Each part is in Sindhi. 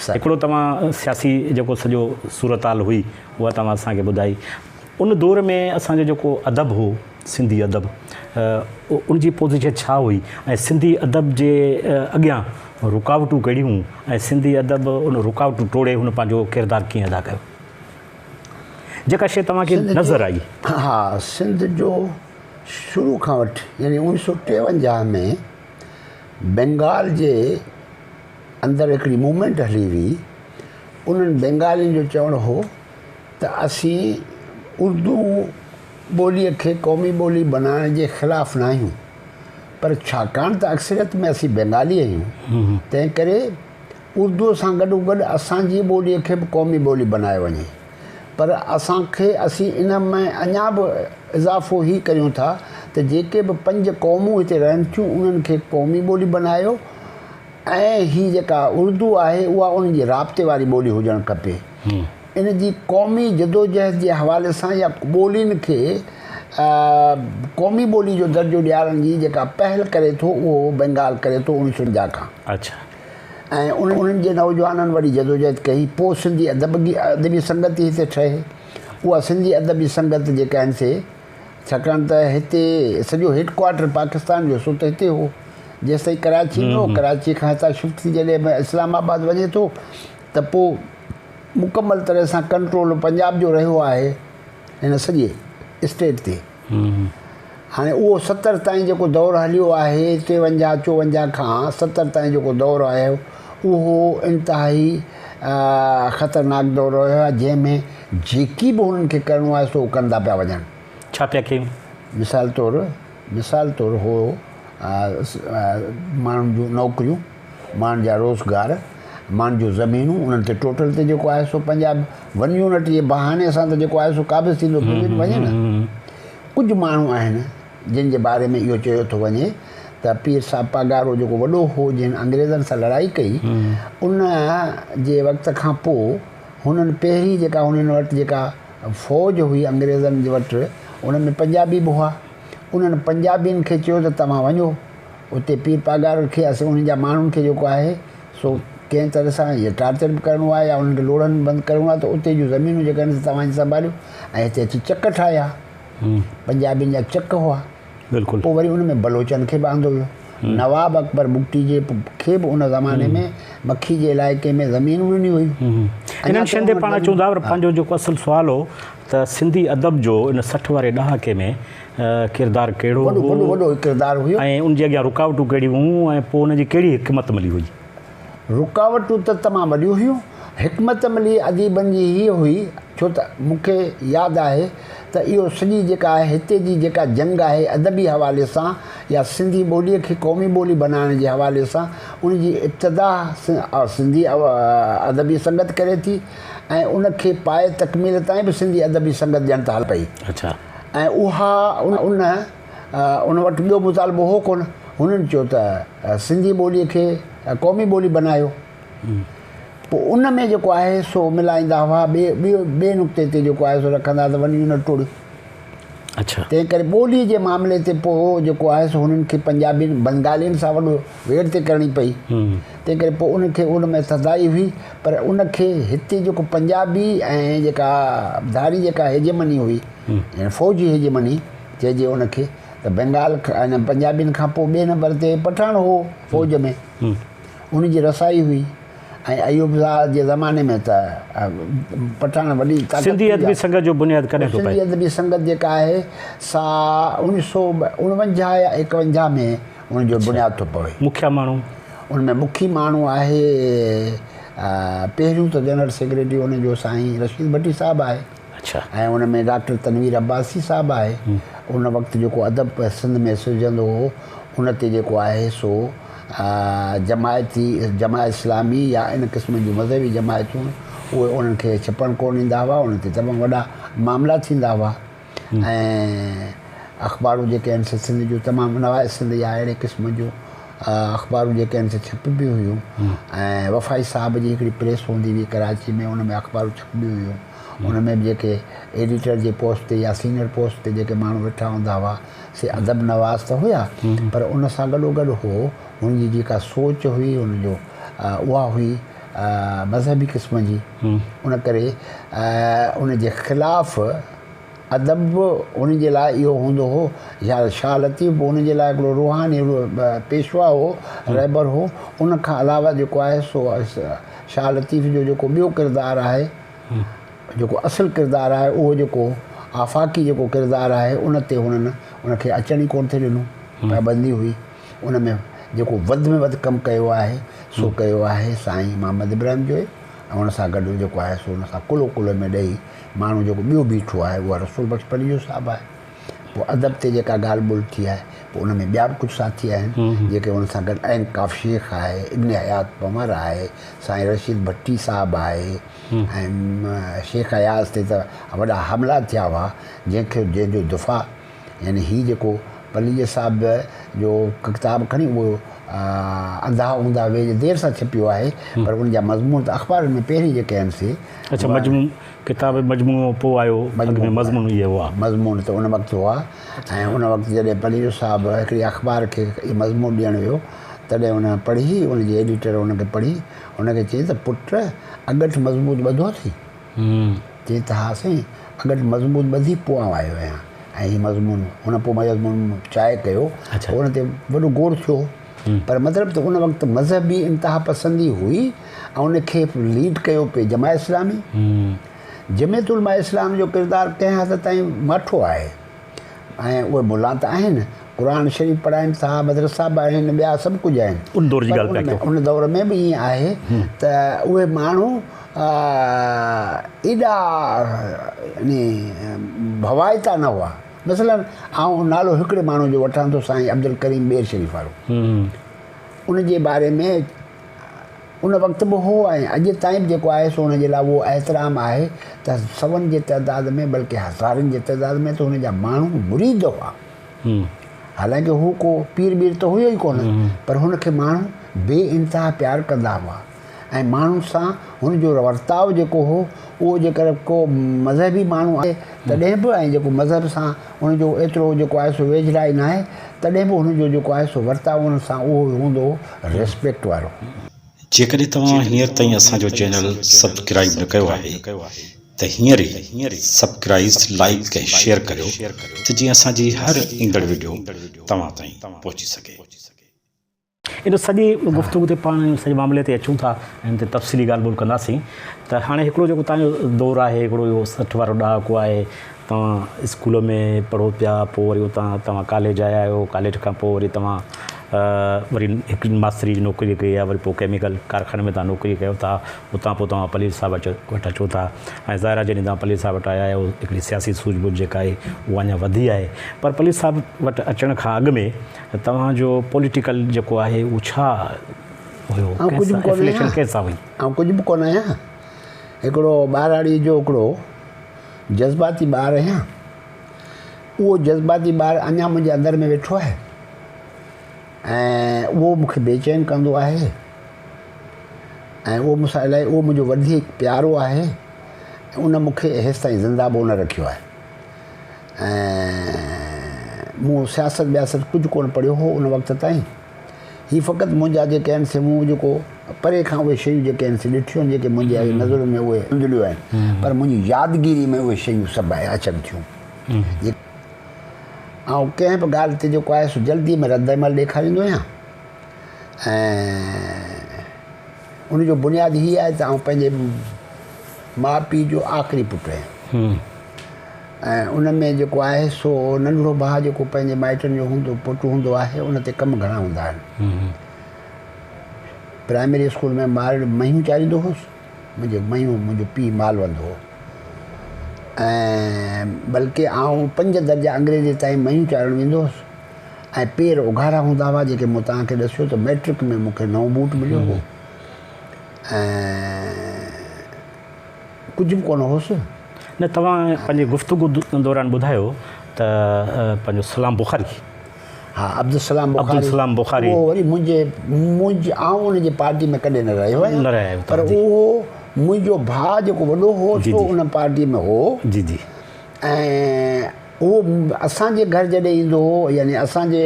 هڪڙو توهان سياسي جيڪو سڄو صورتحال هئي اها توهان اسان کي ٻڌائي. ان دور ۾ اسان جو جيڪو ادب هو سنڌي ادب ان جي پوزيشن ڇا هئي ۽ سنڌي ادب جي اڳيان رڪاوٽون ڪهڙيون هيون ۽ سنڌي ادب ان رڪاوٽون ٽوڙي هن پنهنجو ڪردار ڪيئن ادا ڪيو؟ جيڪا شيء توهان کي نظر آئي. ها سنڌ جو شروع کان وٺي يعني اوڻيهه سو ٽيونجاهه ۾ بينگال جي اندر هڪڙي موومينٽ هلي هئي انهن بينگالين جو چوڻ هو ته اسين اردو ٻوليء کي قومي ٻولي بنائڻ جي خلاف ناهيون پر ڇاڪاڻ ته اڪثريت ۾ اسين بينگالي آهيون تنهن ڪري اردوء سان گڏوگڏ اسان جي ٻوليء کي به قومي ٻولي بنايو وڃي پر اسان کي اسين ان ۾ اڃا به اضافو هي ڪريون ٿا ته جيڪي به پنج قومون هتي رهن ٿيون انهن کي قومي ٻولي بنايو ۽ هي جيڪا اردو آهي اها انهن جي رابطي واري ٻولي هجڻ کپي. ان جي قومي جدوجهد جي حوالي سان يا ٻولين کي قومي ٻولي جو درجو ڏيارڻ جي جيڪا پهل ڪري ٿو اهو بينگال ڪري ٿو اوڻيهه سو پنجاهه کان. ۽ انهن جي نوجوانن وڏي جدوجهد ڪئي پوء سنڌي ادبي سنگت هتي ٺهي اها سنڌي ادبي سنگت جيڪا آهن سي ڇاڪاڻ ته هتي سڄو هيڊ ڪوارٽر پاڪستان جو سو ته هتي هو جيستائين ڪراچي ۾ هو ڪراچي کان هتان شفٽ ٿي جڏهن اسلام آباد وڃي ٿو ته پوء مڪمل طرح سان ڪنٽرول پنجاب جو رهيو آهي هن سڄي اسٽيٽ تي. هاڻي اهو 70 تائين جيڪو دور هليو آهي ٽيونجاهه چوونجاهه کان 70 تائين جيڪو دور آيو اهو انتهائي خطرناڪ دور رهيو آهي جنهن ۾ جيڪي به هنن کي ڪرڻو آهي سو ڪندا پيا وڃن. ڇا پيا ڪيون؟ مثال طور مثال طور هو ماڻهن جون نوڪريون، ماڻهن جا روزگار، ماڻهن جون زمينون انهن تي ٽوٽل تي جيڪو آهي سو پنجاب ون يونٽ جي بهاني سان ته جيڪو آهي سو قابض ٿيندو پيو وڃي نه. ڪجهه ماڻهو آهن جن جي باري ۾ اهو چيو ٿو وڃي ته پير صاحب پاڳارو جيڪو وڏو هو جنهن انگريزن سان لڙائي ڪئي ان جي وقت کان پوء هنن پهرين جيڪا هنن وٽ جيڪا فوج هئي انگريزن جي وٽ ان ۾ پنجابي به هئا انهن پنجابين کي چيو ته توهان وڃو اتي پير پاڳارو کي اسين انهن جا ماڻهن کي جيڪو آهي سو ڪنهن طرح سان يا ٽارچر به ڪرڻو آهي يا انهن کي لوڙهن ۾ بند ڪرڻو آهي ته اتي جون زمينون جيڪي آهن سي توهان جي سنڀاليو ۽ هتي اچي چڪ ٺاهيا. پنجابين جا چڪ هئا. پوء وري ان ۾ بلوچن کي به آندو ويو. نواب اڪبر بگٽي جي کي به ان زماني ۾ مکي جي علائقي ۾ زمينون ڏنيون ويون. انهن شين تي پاڻ اچون ٿا پر پنهنجو جيڪو اصل سوال هو ته سنڌي ادب جو ان 60 واري ڏهاڪي ۾ ڪردار ڪهڙو هو؟ وڏو وڏو ڪردار هيو. ۽ ان جي اڳيان رڪاوٽون ڪهڙيون هيون ۽ پوء ان جي ڪهڙي حڪمت عملي هئي؟ رڪاوٽون ته تمام وڏيون هيون. حڪمت عملي اديبن جي هيء هئي، ڇو ته مون کي ياد آهي ته اهو سڄي جيڪا آهي هتي جي جيڪا جنگ آهي ادبي حوالي سان يا سنڌي ٻوليء کي قومي ٻولي بنائڻ جي حوالي سان ان جي ابتدا سنڌي ادبي سنگت ڪري ٿي ۽ ان کي پايه تڪميل تائين به سنڌي ادبي سنگت ڄڻ ته هلي پئي. ۽ اها ان ان وٽ ٻيو مطالبو هو ڪونه. هنن چيو ته سنڌي ٻوليء کي قومي ٻولي بنايو. پوء ان ۾ جيڪو آهي سو ملائيندا هئا، ٻئي نقطي تي جيڪو آهي سو رکندا ته ون يونٽ ٽوڙيو. تنهن ڪري ٻوليء جي معاملي تي پوء جيڪو آهي سو هنن کي پنجابين، بنگالين سان وڏو ويڙهه تي ڪرڻي پئي. تنهن ڪري پوء ان کي ان ۾ ٿڌائي هئي پر ان کي هتي جيڪو پنجابي ۽ جيڪا ڌاري جيڪا هيجمني هئي يعني فوجي هيجمني چئجي ان کي ته بنگال ۽ پنجابين کان پوء ٻئي نمبر تي پٺاڻ هو فوج ۾ ان جي رسائي هئي ۽ ايوب شاهه جي زماني ۾ ته پٺاڻ وڏي طاقت سنڌي ادبي سنگت جو بنياد ڪڏهن ٿو پئي؟ سنڌي ادبي سنگت جيڪا آهي سا 1949 يا 51 ۾ ان جو بنياد ٿو پوي. مکيه ماڻهو؟ ان ۾ مکي ماڻهو آهي پهريون ته جنرل سيڪريٽري ان جو سائين رشيد ڀٽي صاحب آهي. ۽ ان ۾ ڊاڪٽر تنوير عباسي صاحب آهي. ان وقت جيڪو ادب سنڌ ۾ سرجندو هو ان تي جيڪو آهي سو جماعتي جماعت اسلامي يا ان قسم جون مذهبي جماعتون اهي انهن کي ڇپڻ ڪونه ڏيندا هئا ان تي تمام وڏا معاملا ٿيندا هئا ۽ اخبارون جيڪي آهن سي سنڌ جون تمام نواء سنڌ يا اهڙي قسم جون اخبارون جيڪي آهن سي ڇپبيون هيون ۽ وفائي صاحب جي هڪڙي پريس هوندي هئي ڪراچي ۾ ان ۾ اخبارون ڇپبيون هيون ان ۾ به جيڪي ايڊيٽر جي پوسٽ تي يا سينئر پوسٽ تي جيڪي ماڻهو ويٺا هوندا هئا سي ادب نواز ته هيا پر ان سان گڏو گڏ هو هن جي جيڪا سوچ هئي هن جو اها هئي مذهبي قسم جي ان ڪري ان جي خلاف ادب به ان جي لاء اهو هوندو هو يا شاهه لطيف به ان جي لاء هڪڙو روحاني پيشوا هو، رهبر هو. ان کان علاوه جيڪو آهي سو شاهه لطيف جو جيڪو ٻيو ڪردار آهي، جيڪو اصل ڪردار آهي اهو جيڪو آفاقي جيڪو ڪردار آهي ان تي هنن ان کي اچڻ ئي ڪونه ٿي ڏنو، پابندي هئي. ان ۾ جيڪو وڌ ۾ وڌ ڪم ڪيو آهي سو ڪيو آهي سائين محمد ابراهيم جويو ۽ ان سان گڏ جيڪو آهي سو ان سان ڪلهو ڪلهي ۾ ڏئي ماڻهو جيڪو ٻيو بيٺو آهي اهو رسول بخش پليجو صاحب آهي. پوء ادب تي جيڪا ڳالهه ٻولهه ٿي آهي پوء ان ۾ ٻيا به ڪجهه ساٿي آهن جيڪي ان سان گڏ عين ڪاف شيخ آهي، ابن حيات پنور آهي، سائين رشيد ڀٽي صاحب آهي ۽ شيخ اياز تي ته وڏا حملا ٿيا هئا جنهن کي جنهن جو دفاع يعني هي جيڪو پليجي صاحب جو ڪتاب کڻي اهو انڌا اونڌا ويڄ دير سان ڇپيو آهي پر ان جا مضمون ته اخبارن ۾ پهرين جيڪي آهن سي اڇا مجموع ڪتاب مجموعو پوء آيو اڳ ۾ مضمون اهي هئا. مضمون ته ان وقت هئا ۽ ان وقت جڏهن پليجو صاحب هڪڙي اخبار کي اهي مضمون ڏيڻ ويو تڏهن ان پڙهي ان جي ايڊيٽر ان کي پڙهي ان کي چيائين ته پٽ اڳٺ مضبوط ٻڌو اٿئي؟ چيائين ته ها سائين اڳٺ مضبوط ٻڌي پوء آئون آيو آهيان ۽ هي مضمون هن پوء مضمون شايع ڪيو ان تي وڏو گوڙ ٿيو پر مطلب ته ان وقت مذهبي انتها پسندي هئي ۽ ان کي ليڊ ڪيو پئي جماعت اسلامي. جمعيت علماء اسلام جو ڪردار ڪنهن حد تائين ماٺو آهي ۽ اهي ملان ته آهن، قرآن شريف پڙهائين ٿا، مدرسا به آهن، ٻيا سڀ ڪجهه آهن. ان دور جي ڳالهه پيا ڪيو. ان دور ۾ به ائين آهي ته اهي ماڻهو ايڏا يعني ڀوائتا نه هئا. مثلاً آئون نالو هڪڙي ماڻهو جو وٺان ٿو سائين عبدالڪريم ٻير شريف وارو. ان جي باري ۾ ان وقت به هو ۽ اڄ تائين به جيڪو آهي سو ان جي لاء اهو احترام آهي ته سون جي تعداد ۾ بلڪه هزارن جي تعداد ۾ ته هن جا ماڻهو مريد هئا. حالانڪه هو ڪو پير ٻير ته هيو ئي ڪونه پر هن کي ماڻهو بي انتها پيار ڪندا هئا ۽ ماڻهن سان هن جو ورتاء جيڪو هو اهو جيڪر ڪو مذهبي ماڻهو آهي تڏهن به ۽ جيڪو مذهب سان هن جو ايترو جيڪو آهي سو ويجهڙائي ناهي تڏهن به هن جو جيڪو آهي سو ورتاء ان سان اهو ئي هوندو هو ريسپيڪٽ وارو. جيڪڏهن توهان هينئر تائين اسان جو چينل سبڪرائيب نه ڪيو آهي ته هينئر ئي سبڪرائيز، لائيڪ ۽ شيئر ڪريو ته جيئن اسان جي هر ايندڙ وڊيو توهان تائين پهچي سگهي. ان سڄي گفتگو تي پاڻ ان سڄي معاملي تي اچون ٿا ۽ ان تي تفصيلي ڳالهه ٻولهه ڪنداسين ته هاڻي هڪڙو جيڪو توهان جو دور آهي هڪڙو اهو 60 وارو ڏهاڪو آهي توهان اسڪول ۾ پڙهو پيا پوء وري اتان توهان ڪاليج آيا آهيو ڪاليج کان پوء وري توهان وري هڪ ماستري جي نوڪري ڪئي آهي وري پوء ڪيميڪل ڪارخاني ۾ توهان نوڪري ڪيو ٿا اتان پوء توهان پليجي صاحب وٽ اچو ٿا ۽ ظاهر آهي جڏهن توهان پليجي صاحب وٽ آيا آهيو هڪڙي سياسي سوجهه ٻوجهه جيڪا آهي اها اڃا وڌي آهي پر پليجي صاحب وٽ اچڻ کان اڳ ۾ توهان جو پوليٽيڪل جيڪو آهي اهو ڇا هيو؟ آئون ڪجهه به ڪونه افليشن آهيان. ڪنهن سان هئي؟ آئون ڪجهه به ڪونه آهيان. هڪڙو ٻهراڙيء جو هڪڙو جذباتي ٻار آهيان. اهو جذباتي ٻار اڃا منهنجي اندر ۾ ويٺو آهي ۽ اهو مون کي بيچين ڪندو آهي ۽ اهو مون سان الائي اهو منهنجو وڌيڪ پيارو آهي ۽ ان مون کي هيستائين زنده به نه رکيو آهي. ۽ مون سياست بياست ڪجهه ڪونه پڙهيو هو ان وقت تائين. هي فقط منهنجا جيڪي آهن سي مون جيڪو پري کان اهي شيون جيڪي آهن سي ڏٺيون آهن جيڪي منهنجي نظرن ۾ اهي ڌنڌليون آهن پر منهنجي يادگيري ۾ اهي شيون سڀ اچن ٿيون. آئون ڪنهن به ڳالهه تي جيڪو آهي سو جلدي ۾ رد عمل ڏيکاريندو آهيان ۽ ان جو بنياد هي آهي ته آئون پنهنجي ماء پيء جو آخري پٽ آهيان. ۽ ان ۾ جيڪو آهي سو ننڍڙو ڀاء جيڪو پنهنجي مائٽن جو هوندو پٽ هوندو آهي ان تي ڪم گهڻا هوندا آهن. پرائمري اسڪول ۾ مال مينهون چاريندو هوس، منهنجي مينهون منهنجو پيء مال وندو هو ۽ بلڪه آئون 5 درجا انگريزي تائين مينهون چارڻ ويندو هوس ۽ پير اگهاڙا هوندا هئا جيڪي مون توهان کي ڏسيو ته مئٽرڪ ۾ مون کي نئون بوٽ مليو هو ۽ ڪجهه به ڪونه هوس. نه توهان پنهنجي گفتگو دوران ٻڌايو ته پنهنجو سلام بخاري. ها عبدالسلام بخاري. عبدالسلام بخاري. اهو وري منهنجي منهنجي آئون ان جي پارٽي ۾ ڪڏهن نه رهيو آهيان. نه رهيا آهيو پر اهو منهنجو ڀاء جيڪو وڏو هو سو ان پارٽي ۾ هو. جي جي. ۽ اهو اسان جي گهر جڏهن ايندو هو يعني اسان جي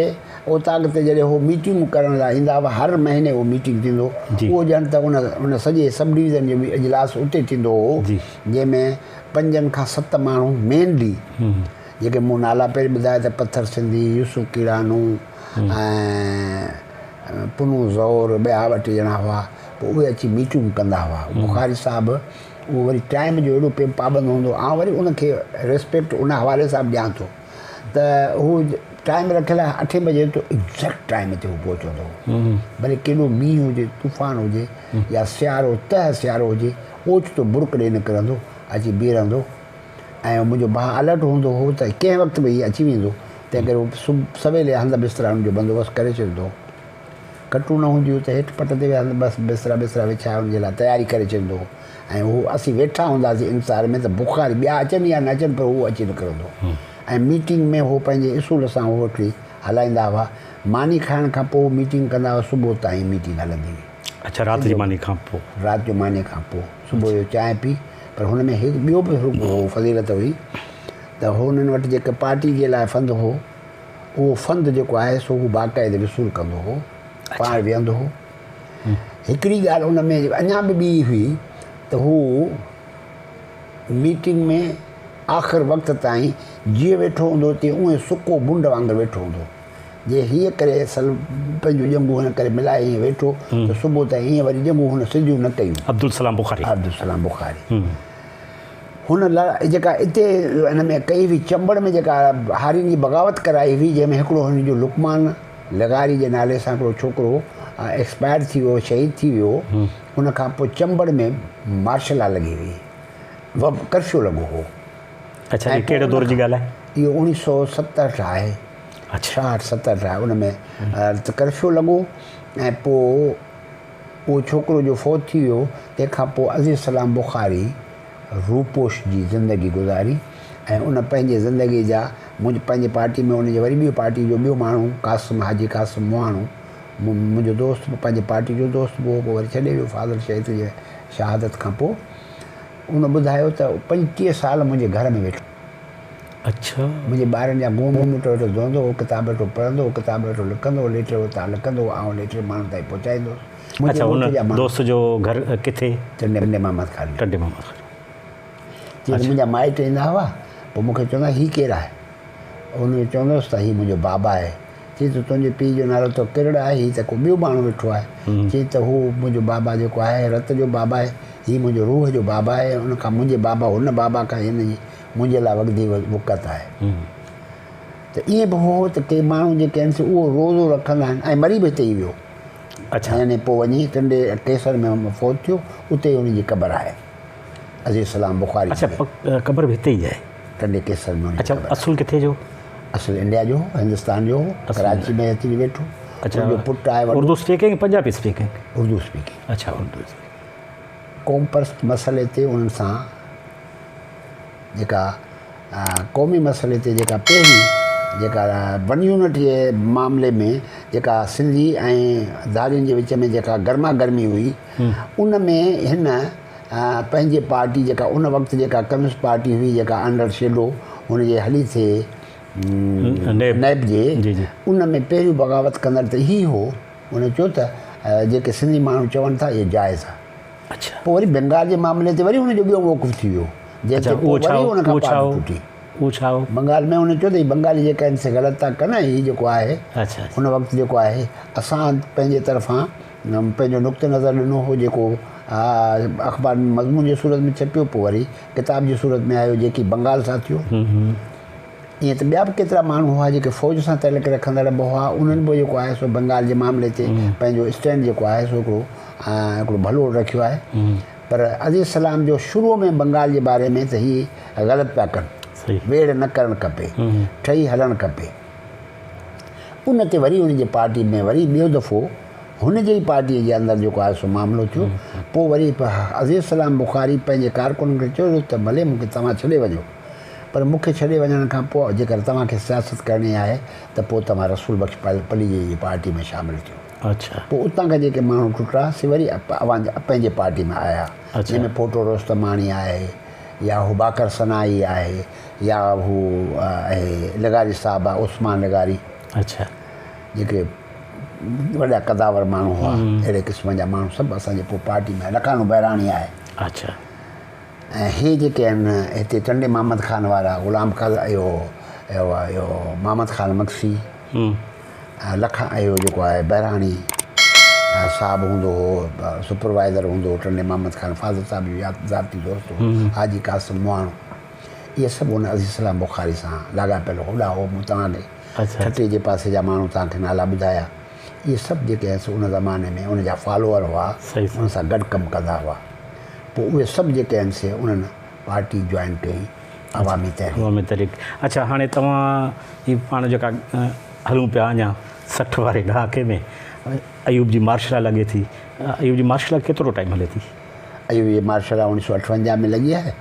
اوطاق تي جڏهن هو ميٽنگون ڪرڻ لاء ايندا هئا هر مهيني اهو ميٽنگ ٿيندو اهو ڄڻ ته ان ان سڄي سب ڊويزن جو به اجلاس اتي ٿيندو هو جنهن ۾ پنجن کان ست ماڻهو مينلي جيڪي مون نالا پهرين ٻڌايا ته پٿر سنڌي، يوسف ڪيڙانو ۽ پنهون زئور ٻيا ٻه ٽي ڄڻا هئا پوء اهي اچي ميٽنگون ڪندا هئا بخاري صاحب اهو وري ٽائيم جو اهڙو پيو پابند هوندو هو آئون وري ان کي ريسپيڪٽ ان حوالي سان به ڏيان ٿو ته هو ٽائيم رکيل آهي اٺين بجي ته ايگزيڪٽ ٽائيم تي هو پهچندو هو ڀلي ڪيڏو مينهن هجي طوفان هجي يا سيارو تهه سيارو هجي اوچتو برڪ ڏي نڪرندو اچي بيهي رهندو ۽ منهنجو ڀاء الرٽ هوندو هو ته ڪنهن وقت به هي اچي ويندو تنهن ڪري هو سويل هنڌ بسترا ان جو بندوبست ڪري ڇڏيندو هو کٽون نه هونديون ته هيٺ پٽ تي هنڌ بس بسترا بسترا وڇائي ان جي لاء تياري ڪري ڇڏيندو هو ۽ هو اسين ويٺا هونداسين انتظار ۾ ته بخاري ٻيا اچن يا نه اچن پر هو اچي نڪرندو ۽ ميٽنگ ۾ هو پنهنجي اصول سان هو وٺي هلائيندا هئا. ماني کائڻ کان پوء ميٽنگ ڪندا هئا صبح تائين ميٽنگ هلندي هئي. اڇا رات جي ماني کان پوء. رات جو ماني کان پوء صبح جو چانهه پي پر هن ۾ هڪ ٻيو به هڪ هو فضيلت هئي ته هنن وٽ جيڪي پارٽي جي لاء فند هو اهو فند جيڪو آهي سو هو باقاعدي وصول ڪندو هو، پاڻ ويهندو هو. هڪڙي ڳالهه ان ۾ اڃا به ٻي هئي ته هو ميٽنگ ۾ آخر وقت تائين جيئن ويٺو هوندو هو تيئن اونئين سڪو بنڊ وانگر ويٺو هوندو هو. جي هيئن ڪري سل پنهنجون ڄنگهون هن ڪري ملائي هيئن ويٺو ته صبح تائين ايئن وري ڄنگهون هن سڌيون نه ڪيون. عبدالسلام بخاري. عبدالسلام بخاري. هن جيڪا اتي ان ۾ ڪئي هئي چمبڙ ۾ جيڪا هارين جي بغاوت ڪرائي هئي جنهن ۾ هڪڙو هن جو لقمان لغاري جي نالي سان هڪڙو ڇوڪرو ايڪسپائر ٿي ويو شهيد ٿي ويو ان کان پوء چمبڙ ۾ مارشل لا لڳي هئي ڪرفيو لڳو هو. اڇا هي ڪهڙي دور جي ڳالهه آهي؟ اهو اوڻيهه سو ستهٺ آهي ڇاهٺ ستهٺ آهي ان ۾ ڪرفيو لڳو ۽ پوء اهو ڇوڪرو جو فوت ٿي ويو، تنهن کان پوء عزيز سلام بخاري روپوش جي زندگي گذاري ۽ ان پنهنجي زندگي جا منهنجي پنهنجي پارٽي ۾ ان جي وري ٻي پارٽي جو ٻيو ماڻهو قاسم حاجي قاسم مهاڻو منهنجو دوست به پنهنجي پارٽي جو دوست به هو پوء وري ڇڏي ويو فاضل شهيد جي شهادت کان پوء ان ٻڌايو ته 35 سال منهنجي گهر ۾ ويٺو. اڇا. منهنجي ٻارن جا گوم ويٺو ويٺو ڌوئندو هو، ڪتاب ويٺو پڙهندو هو، ڪتاب ويٺو لکندو هو، ليٽر اتان لکندو هو، آئون ليٽر ماڻهن تائين پهچائيندو هوس. منهنجي اڇا ڳوٺ جا ماڻهو. دوست جو گهر ڪٿي؟ ٽنڊي محمد خان ۾. ٽنڊي محمد خان. چي ته منهنجا مائٽ ايندا هئا، پوء مون کي چوندا هي ڪير آهي؟ ان کي چوندو هوس ته هي منهنجو بابا آهي. چي ته تنهنجي پيء جو نالو ته ڪرڙ آهي، هي ته ڪو ٻيو ماڻهو ويٺو آهي. چي ته هو منهنجو بابا جيڪو آهي رت جو بابا آهي، هي منهنجو روح جو بابا آهي، ان کان منهنجي بابا هن بابا کان هن جي منهنجي لاء وڌي وقعت آهي. ته ائين به هو ته ڪي ماڻهو جيڪي آهن سي اهو روزو رکندا آهن ۽ مري به هتي ئي ويو. اڇا. يعني پوء وڃي ٽنڊي قيصر ۾ فوت ٿيو، اتي ئي ان جي قبر آهي. عزيز سلام بخاري اڇا قبر به هتي ئي آهي. ٽنڊي قيصر ۾ ان جي اڇا قبر آهي. اصل ڪٿي جو؟ اصل انڊيا جو هو، هندستان جو هو، ڪراچي ۾ اچي ويٺو. اڇا ان جو پٽ آهي وڏو. Urdu speaking Punjabi speaking? Urdu speaking. اڇا اردو اسپيڪنگ. قومپرست مسئلي تي انهن سان جيڪا قومي مسئلي تي جيڪا پهرين جيڪا ون يونٽ جي معاملي ۾ جيڪا سنڌي ۽ ڌارين جي وچ ۾ جيڪا گرما گرمي هئي ان ۾ هن پنهنجي پارٽي جيڪا ان وقت جيڪا ڪميونسٽ پارٽي هئي جيڪا انڊر شيڊو هن جي هلي ٿي نيب جي ان ۾ پهريون بغاوت ڪندڙ ته هي هو ان چيو ته جيڪي سنڌي ماڻهو چون ٿا اهو جائز آهي. پوء وري بنگال جي معاملي تي وري هن جو ٻيو موقف ٿي ويو، جنهن تي پوء وري ان کان پارٽي ٽٽي. بنگال ۾ هن چيو ته هي بنگالي جيڪا آهن سي غلط ٿا ڪن ۽ هي جيڪو آهي ان وقت جيڪو آهي اسان پنهنجي طرفان پنهنجو نقطه نظر ڏنو هو جيڪو اخبار ۾ مضمون جي صورت ۾ ڇپيو پوء وري ڪتاب جي صورت ۾ آيو جيڪي بنگال سان ٿيو. ائين ته ٻيا به ڪيترا ماڻهو هئا جيڪي فوج سان تعلق رکندڙ به هئا، انهن به جيڪو آهي سو بنگال جي معاملي تي پنهنجو اسٽينڊ جيڪو آهي سو هڪڙو هڪڙو ڀلوڙ رکيو آهي. پر عزيز سلام جو شروع ۾ بنگال جي باري ۾ ته هي غلط پيا ڪن، ويڙهه نه ڪرڻ کپي، ٺهي هلڻ کپي. ان تي وري ان جي پارٽي ۾ وري ٻيو دفعو هن جي ئي پارٽيء جي اندر جيڪو آهي سو معاملو ٿيو. پوء وري عزيز سلام بخاري پنهنجي ڪارڪنن کي چيو ته ڀلي مون کي توهان ڇڏي وڃو. پر مون کي ڇڏي وڃڻ کان پوء جيڪر توهان کي سياست ڪرڻي آهي ته پوء توهان رسول بخش پليجي جي پارٽي ۾ شامل ٿيو. پوء اتان کان جيڪي ماڻهو ٽٽا سي وري اوهان پنهنجي پارٽي ۾ آيا. جنهن ۾ ڦوٽو روستماڻي آهي، يا هو باقر سنائي آهي يا هو آهي لغاري صاحب آهي عثمان لغاري. اڇا. جيڪي وڏا قداور ماڻهو هئا اهڙي قسم جا ماڻهو سڀ اسان جي پوء پارٽي ۾ لکانو بهراڻي آهي. اڇا. ۽ هي جيڪي آهن هتي ٽنڊي محمد خان وارا غلام قادر اهو اهو اهو محمد خان مگسي ۽ لکا اهو جيڪو آهي بهراڻي صاحب هوندو هو سپروائزر هوندو هو ٽنڊي محمد خان فاضل صاحب جو ياد ذاتي دوست هو حاجي قاسم مواڻو اهي سڀ ان عزيز سلام بخاري سان لاڳاپيل هوڏا هو مون توهان کي ٺٽي جي پاسي جا ماڻهو توهان کي نالا ٻڌايا اهي سڀ جيڪي آهن سو ان زماني ۾ ان جا فالوئر هئا ان سان گڏ ڪم ڪندا هئا پوء اهي سڀ جيڪي آهن سي انهن پارٽي جوائن ڪئي عوامي تحريڪ. عوامي تحريڪ اڇا هاڻي توهان هي پاڻ جيڪا هلون پيا اڃا 60 واري ڏهاڪي ۾ ايوب جي مارشلا لڳي ٿي ايوب جي مارشلا ڪيترو ٽائيم هلي ٿي؟ ايوب جي مارشلا 1958 ۾ لڳي آهي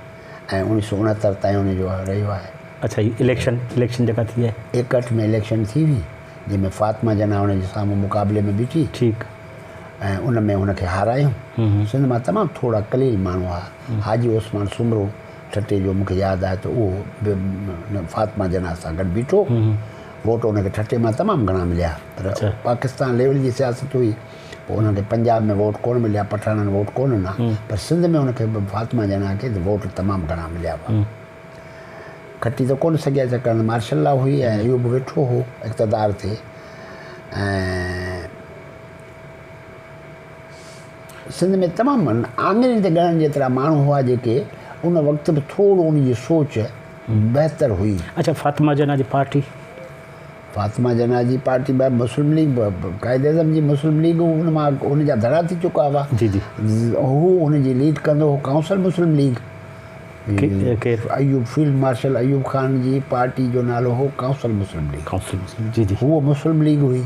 ۽ 1969 تائين ان جو رهيو آهي. اڇا هي اليڪشن اليڪشن جيڪا ٿي آهي. 61 ۾ اليڪشن ٿي هئي جنهن ۾ فاطمه جناح ان جي سامهون مقابلي ۾ بيٺي. ٺيڪ. ۽ ان ۾ هن کي هارايون. سنڌ مان تمام ٿورا قليل ماڻهو هئا. حاجي عثمان سومرو ٺٽي جو مون کي ياد آهي ته اهو به فاطمه جناح سان گڏ بيٺو. ووٽ ان کي ٺٽي مان تمام گهڻا مليا پر پاڪستان ليول جي سياست هئي پوء انهن کي پنجاب ۾ ووٽ ڪونه مليا پٺاڻن ووٽ ڪونه ڏنا پر سنڌ ۾ ان کي فاطمه جناح کي ووٽ تمام گهڻا مليا هئا. کٽي ته ڪونه سگهيا ڇاڪاڻ ته مارشل لا هئي ۽ اهو به ويٺو هو اقتدار تي ۽ سنڌ ۾ تمام آڱرين تي ڳڻڻ جيترا ماڻهو هئا جيڪي ان وقت به ٿورو ان جي سوچ بهتر هئي. اڇا فاطمه جناح جي پارٽي؟ فاطمه جناح جي پارٽي به مسلم ليگ قائد اعظم جي مسلم ليگ ان مان ان جا ڌڙا ٿي چڪا هئا. جي جي. هو ان جي ليڊ ڪندو هو ڪائونسل مسلم ليگ. ڪير؟ ايوب فيلڊ مارشل ايوب خان جي پارٽي جو نالو هو ڪائونسل مسلم ليگ. ڪائونسل مسلم جي جي. هوء مسلم ليگ هئي.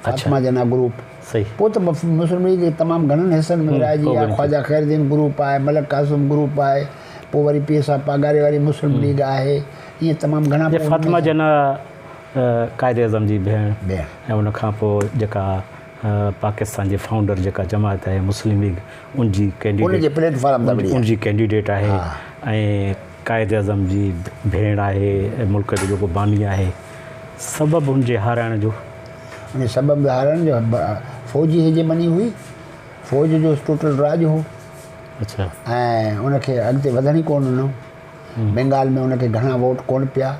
فاطمه جناح گروپ. صحيح. پوء ته مسلم ليگ تمام گهڻن حصن ۾ ورهائجي وئي آهي. خواجه خير الدين گروپ آهي، ملڪ قاسم گروپ آهي، پوء وري پير صاحب پاڳاري واري مسلم ليگ آهي. ائين تمام گهڻا پوء ان فاطمه ۾ جناح قائد اعظم جي ڀيڻ ڀيڻ. ۽ ان کان پوء جيڪا پاڪستان جي فائونڊر جيڪا جماعت آهي مسلم ليگ ان جي ان جي پليٽ فارم تان ملي ان جي ڪينڊيڊيٽ آهي ۽ قائد اعظم جي ڀيڻ آهي ۽ ملڪ جو جيڪو باني آهي سبب ان جي هارائڻ جو ان سبب هارائڻ جو فوجي هيجمني هئي فوج جو ٽوٽل راڄ هو اڇا ۽ ان کي اڳتي وڌڻ ئي ڪونه ڏنو بنگال ۾ ان کي گهڻا ووٽ ڪونه پيا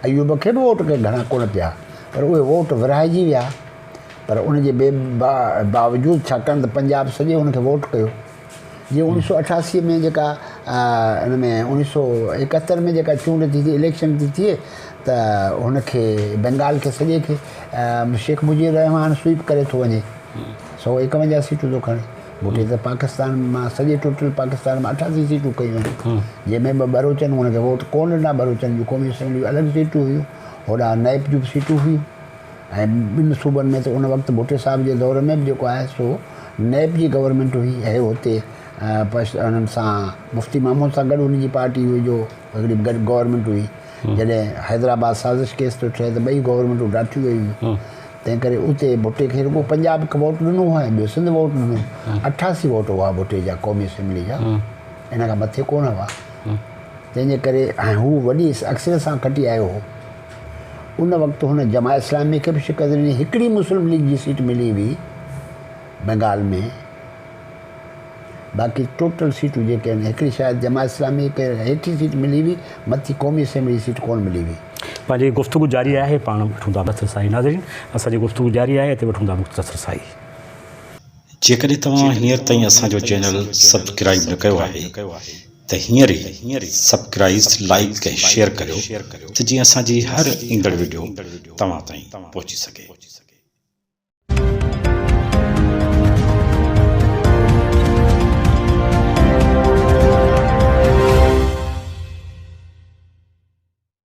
ايوب کي به ووٽ گهڻا ڪونه پيا پر اهي ووٽ ورهائجي ويا پر ان جي بي باوجود ڇاڪاڻ ته پنجاب سڄي ان کي ووٽ ڪيو جيئن 1988 ۾ جيڪا ان ۾ 1971 ۾ جيڪا چونڊ ٿي ٿي اليڪشن ٿي ٿئي ته هن کي بنگال کي سڄي کي شيخ مجيب الرحمان سوئپ ڪري ٿو وڃي 151 سيٽون ٿو کڻي ڀٽي ته پاڪستان مان سڄي ٽوٽل پاڪستان مان 88 سيٽون ڪيون آهن جنهن ۾ به ٻروچن هن کي ووٽ ڪونه ڏنا ٻروچن جون قومي اسيمبلي جون الڳ سيٽون هيون هوڏانهن نيپ جون به سيٽون هيون ۽ ٻن صوبن ۾ ته ان وقت ڀٽي صاحب جي دور ۾ به جيڪو آهي سو نيپ جي گورنمينٽ هئي هي هتي انهن سان مفتي محمود سان گڏ ان جي پارٽي هئي جو هڪڙي گڏ گورنمينٽ هئي جڏهن حيدرآباد سازش ڪيس ٿو ٺهي ته ٻئي گورنمينٽون ڊاٺيون ويون هيون تنهن ڪري اتي ڀٽي کي رڳو پنجاب کي ووٽ ڏنو هو ۽ ٻيو سنڌ ووٽ ڏنو 88 ووٽ هئا ڀٽي جا قومي اسيمبلي جا ان کان مٿي ڪونه هئا تنهن جي ڪري ۽ هو وڏي اڪثريت سان کٽي آيو هو ان وقت هن جماعت اسلامي کي به شڪست ڏني. هڪڙي مسلم ليگ جي سيٽ ملي هئي بنگال ۾ باقي ٽوٽل سيٽون جيڪي آهن هڪڙي شايد جماعت اسلامي کي هيٺين سيٽ ملي هئي مٿي قومي اسيمبلي جي سيٽ ڪونه ملي هئي. پنهنجي گفتگو جاري آهي پاڻ وٺون ٿا مختصر سائي ناظرين اسان جي گفتگو جاري آهي هتي وٺون ٿا مختصر سائي. جيڪڏهن توهان هينئر تائين اسان جو چينل سبڪرائيب نه ڪيو آهي ته هينئر ئي سبڪرائيز، لائيڪ ۽ شيئر ڪريو ته جيئن اسان جي هر ايندڙ وڊيو توهان تائين پهچي سگهي.